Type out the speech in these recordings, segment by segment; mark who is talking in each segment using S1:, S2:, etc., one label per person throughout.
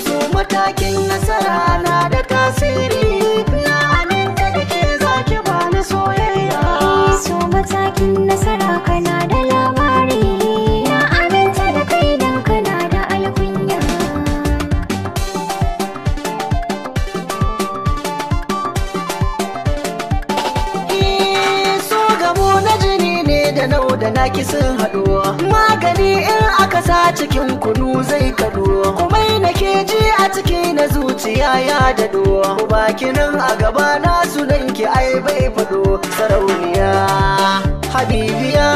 S1: So matakin nasara na da tasiri, na aminta da ke zaki bani soyayya.
S2: So matakin nasara kana da labari, na aminta da kai dan kana da alkunya.
S1: So gamo na jini ne da nau da naki sun haɗuwa. Magani in aka sa cikin kunu zai kaɗu. Komai nake ji a ciki na zuciya ya daɗo. Baki nan a gaba na sunan ki ai bai faɗo. Sarauniya, habibiya,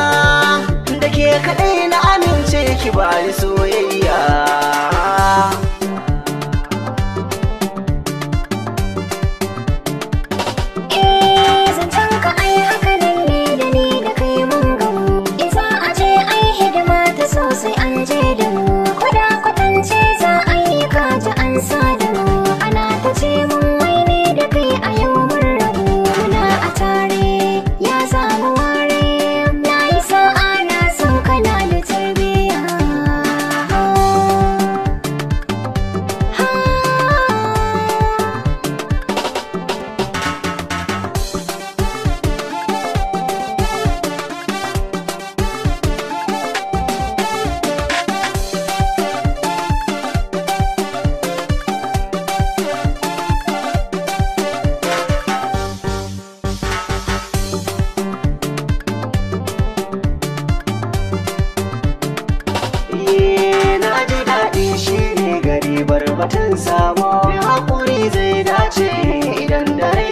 S1: da ke kaɗai na amince ki bani soyayya.
S2: Eh, zancen ka ai haka nan ne da ni da kai mun gamu. In za a je ai hidima ta sosai an je da mu. Ko da kwatance za a yi kaji an sa da mu. Ana ta ce mun wai ne da kai a yau mun rabu. Muna a tare ya samu ware. Na yi sa'a na son kana da tarbiyya. Ha.
S1: Na ji daɗi shi ne gari barbatun sabo. Mai haƙuri zai dace idan dare